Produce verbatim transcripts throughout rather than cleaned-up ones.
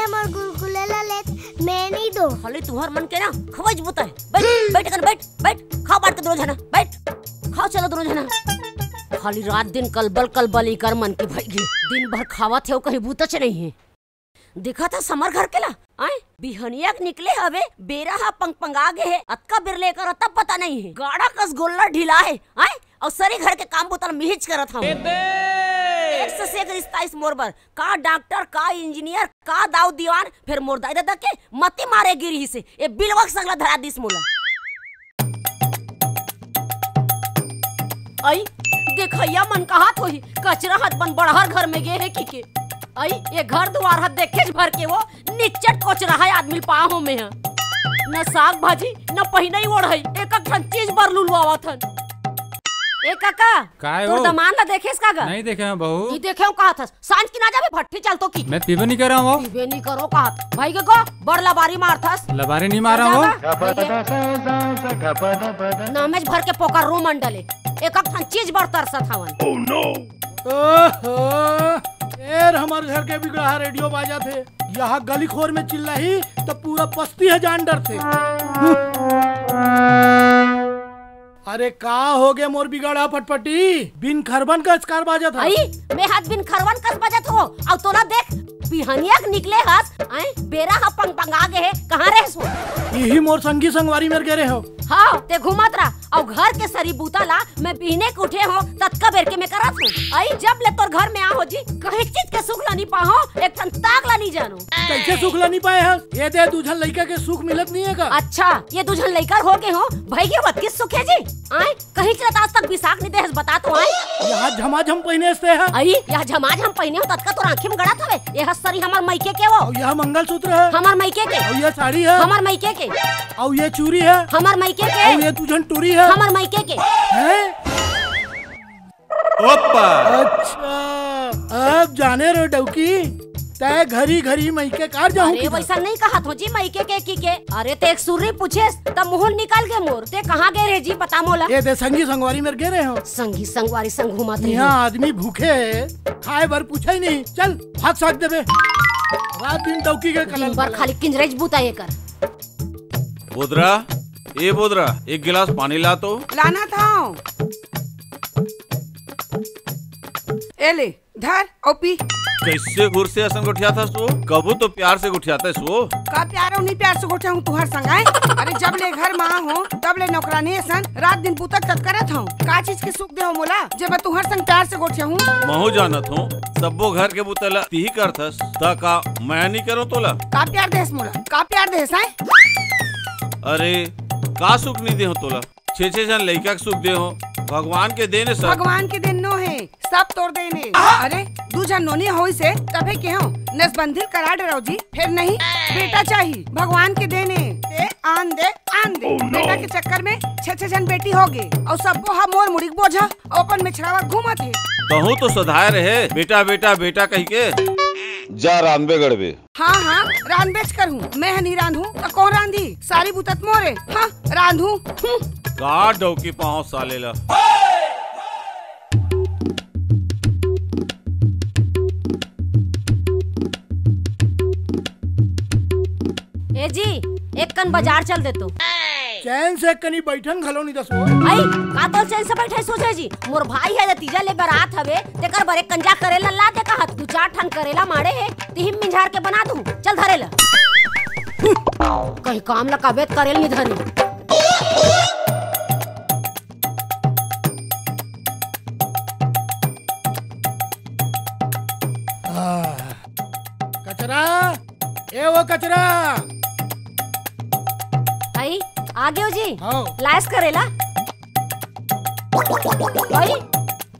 हमर गुलगुले ला लेत, मैं नहीं दो। खाली तुहर मन के ना खवाइज बुता है। बैठ, बैठ कर, बैठ, बैठ, खाओ बांट के दोनों जना, बैठ, खाओ चलो दोनों जना। खाली रात दिन कलबल कलबल इकर मन की भइगी। दिन भर खावत हे, कहीं बूतच नहीं है। देखा था समर घर के ला, आए बिहनिया के निकले हवे, बेरा हा पंग पंगा गे हे, अतका बेर लेकर अतब पता नहीं है। गाड़ा कस गोल्लर ढिला है, आए अउ सरी घर के काम बुता ल मिहिच करत हूँ। एक से एक रिश्ता इस मोर बर, का डॉक्टर, का इंजीनियर, का दाऊ दीवान, फिर मोर दाई ददा के मती मारे गिरी से, ए बिलवा के संग ला धरा दिस मोला। अई, देखइया मन कहात होही, कचरा हत बन बड़हर घर में गे हे की के। अई, ये घर दुआर हत देखेच भर के वो निच्चट कोचरा है आदमी ल पाहो में ह। न साग भाजी, न पहिनई ओढ़ई, एक एक ठन चीज बर लुलवावत हन। ए काका, काय तोर हो? दमांद ला देखेस का गा? नहीं देखे हंव बहू। नहीं देखे हंव कहात हस, सांझ की ना जाबे भट्ठी चल तो की। मैं पीबे नहीं कर रहा हूँ। पीबे नहीं करो कहात। भाई के को बड़ लबारी मारथस। लबारी नहीं मारा हो। जाबे। नामेज भर के पोकर रू मंडले। एक एक ठन चीज बर तरसत हवन। ओहो, फेर हमर घर के बिगड़हा रेडियो बाजत हे। यहाँ गली खोर में चिल्लाही तो पूरा बस्ती ह जान डरथे। अरे का होगे मोर बिगड़हा फटफटी? बिन खरबन कस कार बाजत ह। अई, मैं हाथ बिन खरवन कस बजत हो। अउ तोला देख, बिहनिया के निकले हस, आए, बेरा ह पंग पंगा गे हे, कहाँ रहेस हो? इही मोर संगी संगवारी मेर गे रहे हो। हाँ, ते घूमत रह, अउ घर के सरी बूता ला मैं बिहने के उठे हो, ततका बेर के मैं करत हो। अई जब ले तोर घर में आ हो जी, कहीं चीज के सुख ला नहीं पाहो, एक ठन ताग ला नहीं जानो। कैसे सुख ला नहीं पाए हस? ये दे दू झन लइका के सुख मिलत नहीं है का? अच्छा, ये दू झन लइका हो गे हो, भई के बतकिस सुख है जी। आए, कहीं चलत आज तक बिसाख नहीं देहस, बता तो आए। यह झमाझम पहिने से है। अई, यह झमाझम पहिने हो, ततका तोर आँखी में गड़त हवे। यह सरी हमर मइके के वो। अउ यह मंगलसूत्र है। हमर मइके के। अउ यह साड़ी है। हमर मइके के। अउ ये चूरी है। हमर मइके के। अउ ये दू झन टूरी है। हमर मइके के। हैं? ओप्पा। अच्छा, अब जाने रो डौकी, तै घरी घरी मइके कार जाहूं अरे, किधर? वैसा नहीं कहा थो जी, मइके के की के। अरे, ते एक सुर्री पूछेस, त मुहुल निकल गे मोर। ते कहाँ गे रहे जी, बता मोला। ए दे संगी संगवारी मेर गे रहे हो। संगी संगवारी संग घूमत रहे यहाँ हो। आदमी भूखे, खाए बर पूछे ही नहीं। चल, भात साग देबे। रात दिन डौकी के कलल दिन भर कलल। खाली किंजरेज बूता ये कर। बोदरा, ए बोदरा, एक गिलास पानी ला तो। लाना था। ए ले, धर, अउ पी। कैसे घुरसे असन गोठियाथस वो? कभू तो प्यार से गोठियाथस वो। का प्यार अउ नहीं प्यार से गोठियाहूं तुहर संग, आय? अरे, जब ले घर मा हो, तब ले नौकरानी असन रात दिन बूता तक करत हूं। का चीज के सुख देहो मोला, जब मैं तुहर संग प्यार से गोठियाहूं? महू जानत हूं, सब्बो घर के बूता ला तिही करथस, त का मैं नहीं करो तोला? का प्यार देस मोला? का प्यार देस, आय? अरे, का सुख नहीं देहो तोला? छे छे झन लइका के सुख दे हो, भगवान के देन हे सब। भगवान के देन नो हे, सब तोर देन हे। अरे, दू झन नोनी होइस हे, तभे के हो, नसबंदी करा डरव जी, फेर नहीं, बेटा चाही, भगवान के देन हे। ते आन दे, आन दे। बेटा के चक्कर में छे छे झन बेटी हो गे, अउ सब्बो हा मोर मुड़ी के बोझा, अउ अपन में छड़ावा घूमत हे। तहूं तो सधाय रहे, बेटा, बेटा, बेटा कहि के। जा रांधबे गड़बे। हाँ, हाँ, रांधबेच करहूँ। मैं ह नी रांधहूँ, त कोन रांधी? सारी बुतत मोरे। हाँ, रांधहूँ। हूँ। का डौकी पाँव साले ला। ए जी, एक कन बाजार चल देतो। चैन से कनी बैठन घलो नहीं दसो। आई, का तोल चैन से बैठे सोचे जी? मोर भाई हे, तीजा ले बरात हवे, तेकर बर एक कंजा करेला ला दे कहत, दू चार ठन करेला माड़े हे, तिहिम मिंझार के बना दूँ, चल धरे ला। कहीं काम ला कबे करेल नहीं धरी। आह, कचरा, ए वो कचरा। आई, आ गयो जी। हाँ। लायस करेला। भाई,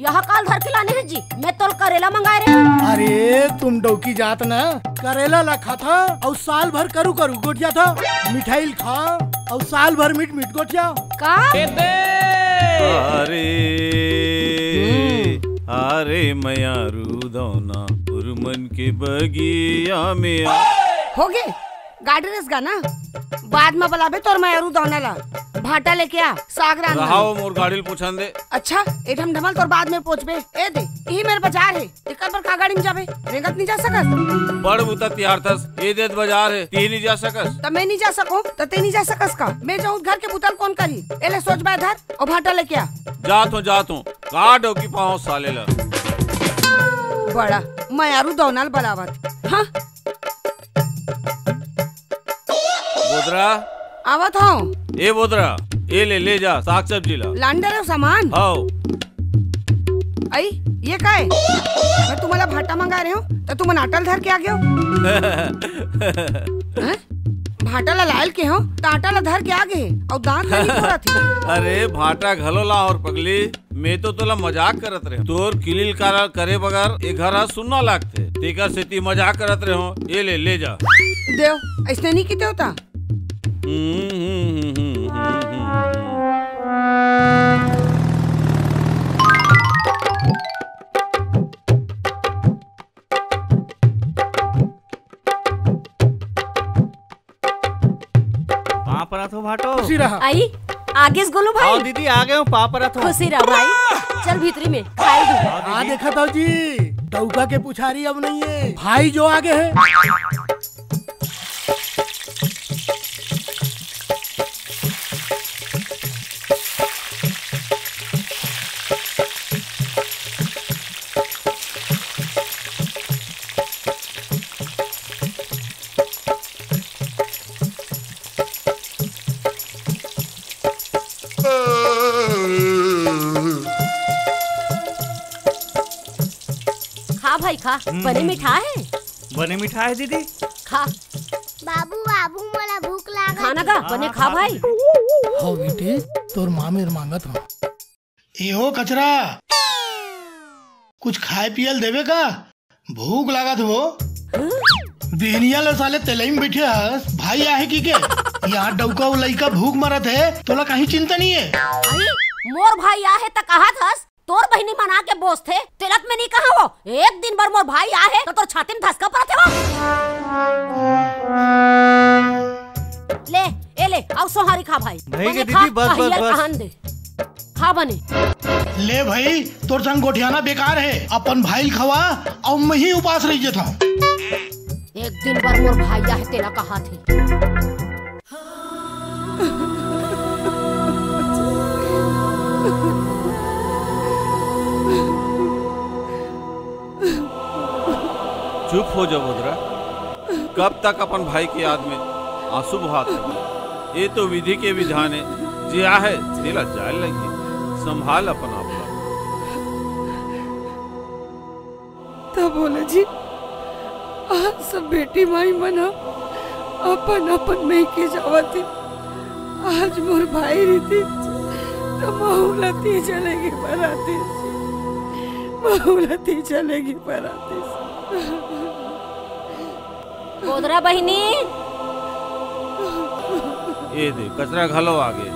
यहाँ काल धर के लाने हैं जी, मैं तोल करेला मंगाए रहे। अरे, तुम डौकी जात ना, करेला ला खाता, अउ साल भर करू करू गोठियाथा, मिठाई ल खा, अउ साल भर मीठ मीठ गोठिया। का? अरे, अरे, मयारू दौना, उर्मन के बगिया में आ। हो गे, गाड़ी रेस गाना, बाद में बलाबे तोर मयारू दौना ला। भाटा लेके आ, साग रांध रहा हो, मोर गाड़ी ल पोछन दे। अच्छा, ए ढमढमल तोर बाद में पोछबे। ए दे, इही मेर बाजार हे, एकर बर का गाड़ी में जाबे? रेंगत नहीं जा सकस? बड़ बुता तियार थस, ए दे त बाजार हे, तिही नहीं जा सकस? त मैं नहीं जा सकूं, त ते नहीं जा सकस का? मैं जाऊं घर के बुता ल कोन करही? ए ले सोच बाय धर, अउ भाटा लेके आ। जात हूं, जात हूं, का डौकी पाओ साले ला। बड़ा मयारू दौनाल बलावत। हाँ। बोदरा। आवत हूँ। ए बोदरा, ए ले, ले जा साग सब्जी ला। लान डरे हो सामान? हव। आई, ये का है? मैं तुम्हाला भाटा मंगा रहे हो, तो तुम नाटल धर के आ गए हो। हैं? भाटा ला लायल के हो, तो आटा ला धर के आ गए, और दांत ला नहीं फोड़ा थी। अरे भाटा घलो ला और पगली, मैं तो तोला मजाक करत रहे हूँ। तोर किलिल काला करे बगैर ए घर ह सुन्ना लागथे। तेकर सेती मजाक करत रहे हूँ। ए ले, ले जा। देव, ऐसने नहीं किते होता। पाँव परत हो भाटो। खुशी रहा। आई, आगेस गोलू भाई। आओ दीदी, आ गए हो, पाँव परत हो। खुशी रहा भाई। चल भीतरी में, खाई दो। आओ हाँ, दीदी। देखा था जी, डौका के पुछारी अब नहीं है, भाई जो आगे है। खा भाई खा, हम्म। बने मीठा है। बने मीठा है दीदी। खा। बाबू, बाबू, मोला भूख लागत खाना हे। का बने खा भाई। हो बेटी, तोर माँ मेर मांगत हो। ए हो कचरा, कुछ खाए पियल देवे का? भूख लागत हो। बिहनिया ले साले तेलई में बैठे हस, भाई आहे की के? यहाँ डौका उ लइका भूख मरत है, तोला कहीं चिंता नहीं है। अरे, मोर भाई आहे त कहत हस, तोर बहिनी मना के बोसथे, तेलत में नहीं कहा हो। एक दिन बर मोर भाई आहे, तो तोर छाती में धसका परत हे वो। ले, ए ले, आओ सोहारी खा भाई। भाई के बने दीदी, खा, बस, बस, अहियर बस। कहन दे। खा बने। ले भाई, तोर संग गोठियाना बेकार है, अपन भाई ल खवा, अउ मैं ही उपास रह जथव। एक दिन बर मोर भाई आहे तेला कहा थे। चुप हो जा बोदरा, कब तक अपन भाई के याद में आंसू बहात रहे? ये तो विधि के विधान है, जे आहे तेला जाय लगी, संभाल अपन आप ला। तब बोले जी, आज सब बेटी माई मन ह अपन अपन मइके जावत हे। आज मोर भाई रहितिस, त महू ला तीजा लेगे बर आतिस, महू ला तीजा लेगे बर आतिस। बोदरा बहिनी। ए दे, कचरा घलो आगे।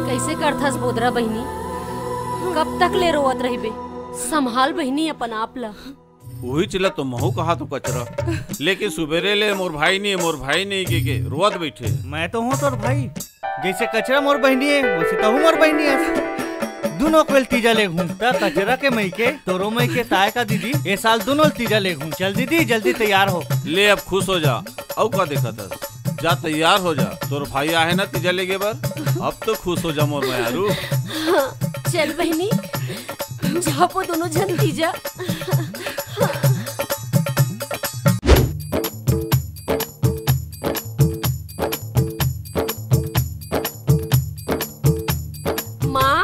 कइसे करथस बोदरा बहिनी? कब तक ले रोवत रहिबे? संभाल बहिनी अपन आप ला। उहीच ला तो महू कहा तो कचरा, लेकिन सुबेरे ले मोर भाई नहीं, मोर भाई नहीं के, के रोवत बैठे। मैं तो हूँ तोर भाई, जैसे कचरा मोर बहिनी है, वैसे तहू मोर बहिनी है। दुनों के तीजा लेगहूँ, त कचरा के मइके, तोरो मइके, ताय का दीदी, ए साल दुनों तीजा लेगहूँ। चल दीदी, जल्दी तैयार हो। ले अब खुश हो जा, अउ का देखत हस? जा तैयार हो जा, तोर भाई आहे ना तीजा लेगे बर। अब तो खुश हो जा मोर मयारू। हाँ, चल बहिनी, जाबो दुनों झन तीजा। माँ।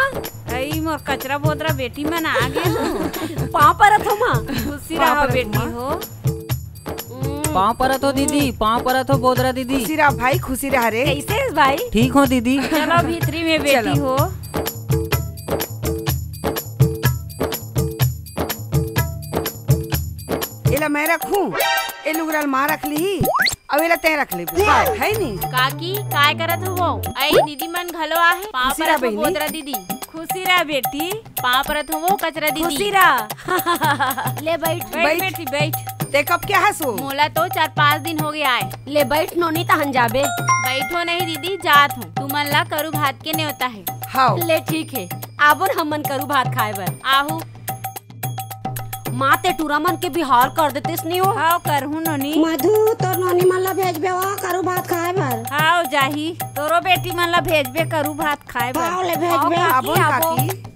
अई मोर कचरा बोदरा बेटी मन आ गे हो। पाँव परत हो माँ। खुशी रहो बेटी हो। हम्म। पाँव परत हो दीदी, पाँव परत हो बोदरा दीदी। खुशी रहा भाई, खुशी रहा रे। कैसे है भाई? ठीक हो दीदी। चलो भीतरी में बेटी चलो। हो। एला मैं रखूं, ए लुगरा ल माँ रख ली, अउ एला तैं रख ले, है नी? काकी, काय करत हो? अई दीदी मन घलो आहे, पाँव खुशी रहा परत हो बहिनी। बोदरा दीदी। खुशी रहा बेटी, पाँव परत हो वो कचरा दीदी। खुशी रहा। ले बैठ। बैठ बैठ। बेटी, बैठ। ते कब के हस वो? मोला तो चार पाँच दिन हो गया है। ले बैठ नोनी, तहन जाबे। बैठो नहीं दीदी, जात हूँ। तुम मन ला करू भात के नेवता हे। हाव। ले ठीक हे, आबो न हमन करू भात खाए बर। आहू। माँ, ते टूरा मन के बिहाव कर देतेस नी हो। हाव, करहूँ नोनी। मधु, तोर नोनी मन ला भेजबे हो करू भात खाए बर। हाव, जाही। तोरो बेटी मन ला भेजबे करू भात खाए बर। हाव, ले भेजबे। हाव, आबो न काकी।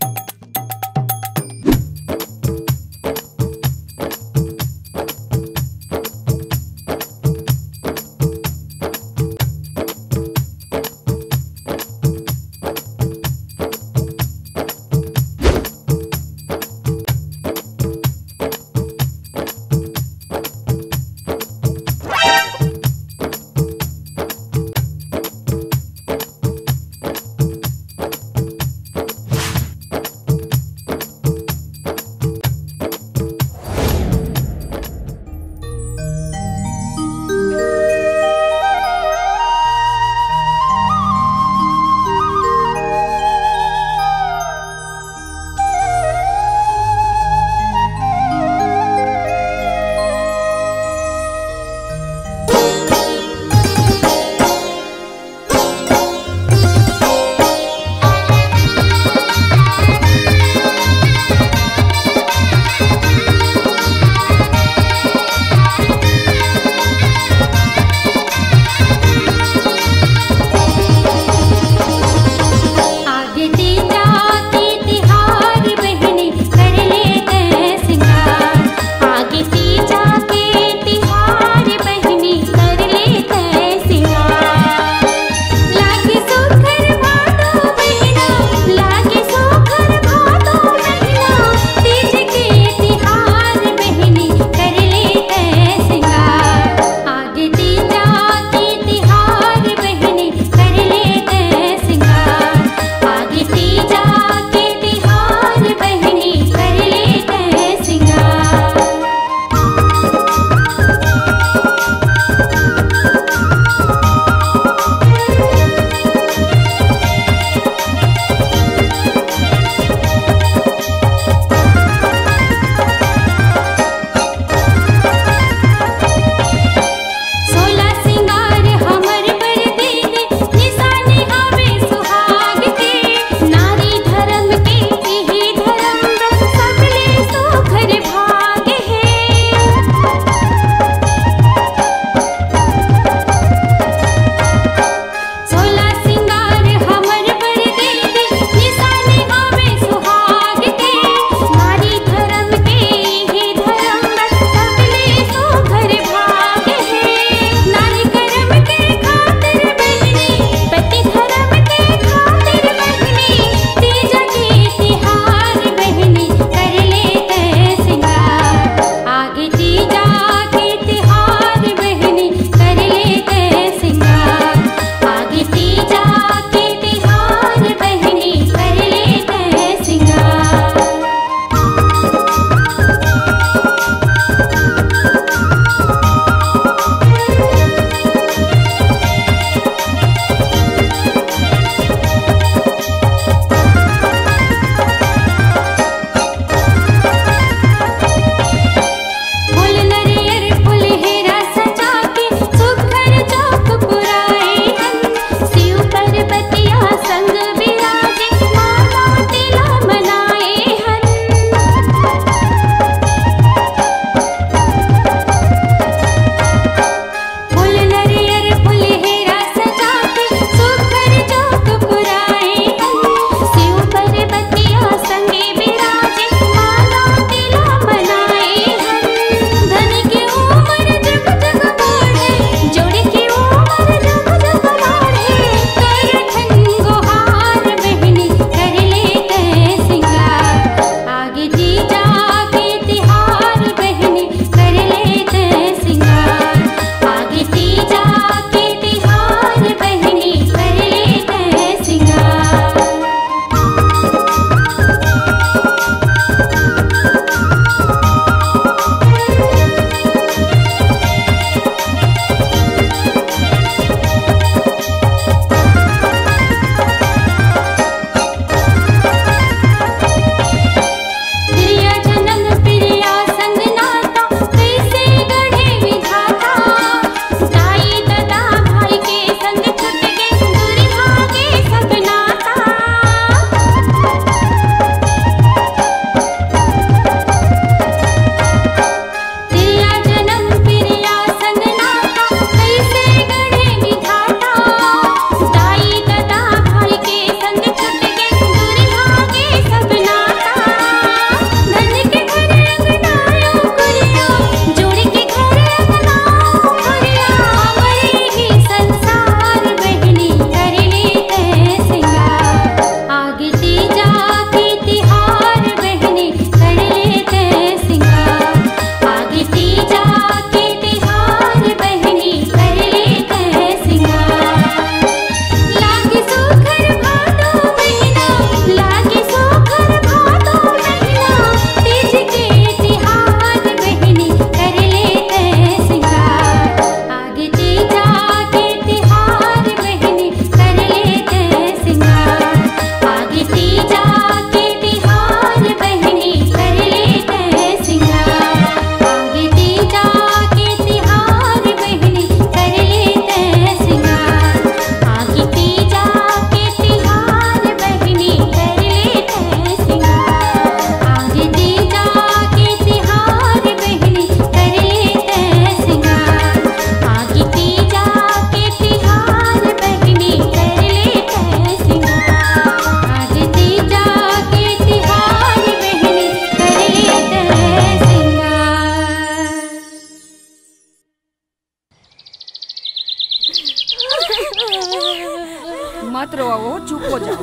मत रोवा वो, चुप हो जाओ।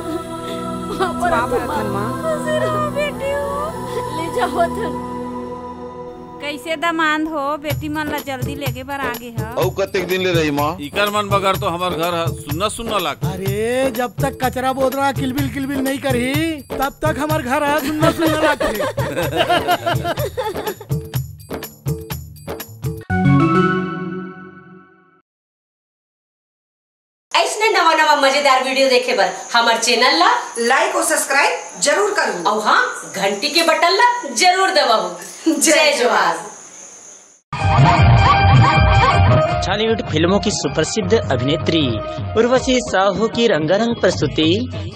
बाबा रतन माँ। बेटी हो, ले जाओ वतन। कैसे दमांद हो, बेटी मन ला जल्दी लेगे बर आगे ह। अउ कतेक दिन ले रही माँ? इकर मन बगर तो हमर घर ह सुन्ना सुन्ना लागथे। अरे, जब तक कचरा बोदरा किलबिल किलबिल नहीं करही, तब तक हमर घर ह सुन्ना सुन्ना लागथे। अइसने नवा नवा मजेदार वीडियो देखे बर हमर चैनल ला like और subscribe जरूर करू। अउ हाँ, घंटी के बटन ला जरूर दबाओ। जय जोहार। छालीवुड फिल्मों की सुप्रसिद्ध अभिनेत्री उर्वशी साहू की रंगारंग प्रस्तुति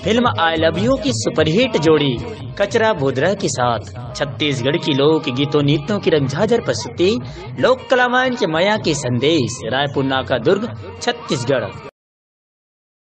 फिल्म आई लव यू की सुपरहिट जोड़ी कचरा बोदरा के साथ छत्तीसगढ़ की लोक गीतों नृत्यों की रंगझाझर प्रस्तुति लोक कला मंच मया के संदेश, रायपुर नाका दुर्ग, छत्तीसगढ़।